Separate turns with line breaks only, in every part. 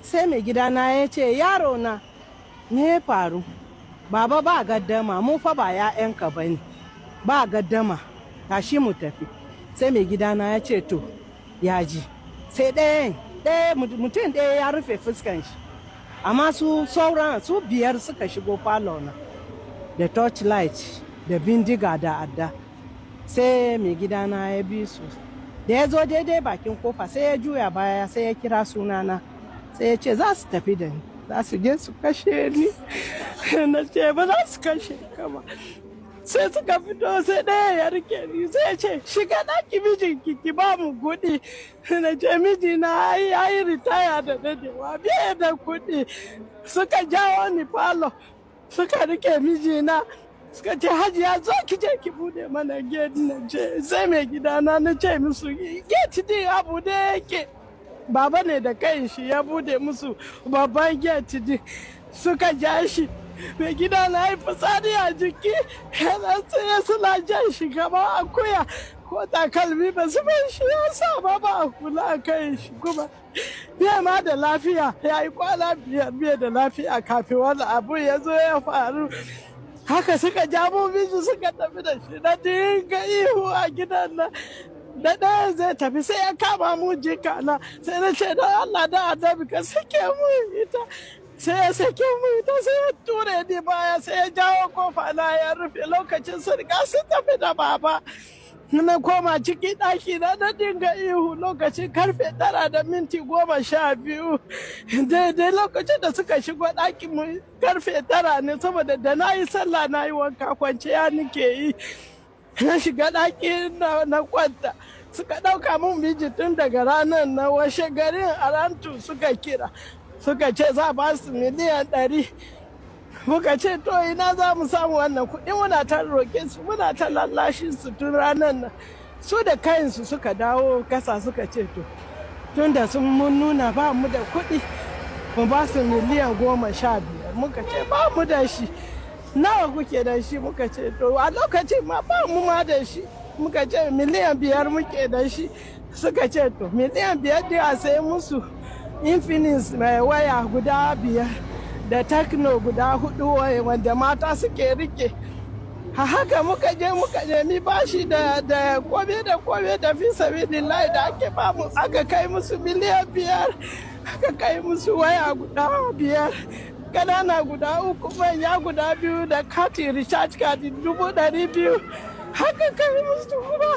Sai mai gidana ya ce, "Yaro na, me ya faru? Baba, ba gaddama, mu fa ba 'ya'yanka ba ne, ba gaddama, tashi mu tafi." Sai mai gidana ya ce to ya ji. Sai ɗayan ɗaya, mutum ɗaya ya rufe fuskan shi, amma su sauran su biyar suka shigo falo na da torchlight da bindiga da adda. Sai mai gidana ya bi su. Da ya zo daidai bakin kofa, sai ya juya baya, sai ya kira sunana, sai ya ce za su tafi da ni, za su je su kashe ni. Na ce ba za su kashe ka ba. Sai suka fito, sai ɗaya ya rike ni, sai ya ce, "Shiga ɗaki, mijinki, ki ba mu kuɗi." Na ce mijina ai ai ritaya da dadewa, biye da kuɗi. Suka jawo ni falo, suka rike mijina, suka ce, "Hajiya, zo ki je ki bude mana gate." Na ce, sai mai gidana, na ce musu gate din abu da yake baba ne da kai shi ya bude musu babban gate din. Suka ja shi. Mai gida na yi fitsari a jiki, yana tsaye suna jan shi kamar akuya. Ko takalmi ba su bai shi ya sa ba, ba a kula a kai shi. Kuma bai ma da lafiya, ya yi kwana 5 bai da lafiya kafin wani abu ya zo ya faru. Haka suka ja mu miji suka tafi da shi. Na dinga ihu a gidan nan. Da ɗaya zai tafi, sai ya kama mu jika na. Sai na ce, "Don Allah da Annabi ka sake mu ita." Sai ya sake mu ita, sai ya ture ni baya, sai ya jawo kofa na ya rufe. Lokacin sun riga sun tafi da baba. Na koma ciki ɗaki na, na dinga ihu. Lokacin karfe 9:12 daidai, lokacin da suka shigo ɗakin mu karfe 9 ne, saboda da na yi sallah, na yi wanka, kwanciya nike yi. Na shiga ɗaki na kwanta. Suka ɗauka mun miji tun daga ranar na. Washe garin arantu suka kira, suka ce za ba su miliyan 100. Muka ce to ina za mu samu wannan kuɗi? Muna ta roƙe su, muna ta lallashin su tun ranar nan. Su da kayansu suka dawo kasa, suka ce to tun da sun mun nuna ba mu da kuɗi, mu ba su miliyan 15. Muka ce ba mu da shi. Nawa kuke da shi? Muka ce to a lokacin ma ba mu ma da shi. Muka ce miliyan 5 muke da shi. Suka ce to miliyan 5 ɗin a sai musu Infinix mai waya guda biyar da Tecno guda hudu wanda mata suke rike. A haka muka je muka nemi bashi da kome da kome da fi sabilillahi da ake bamu. Aka kai musu miliyan 5, aka kai musu waya guda biyar, ƙanana guda uku, manya guda biyu, da katin recharge card 200,000. Haka kai musu. Kuma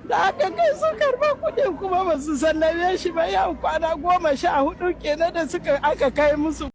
da aka kai su karba kuɗin, kuma ba su sallame shi ba. Yau kwana 14 kenan da suka aka kai musu.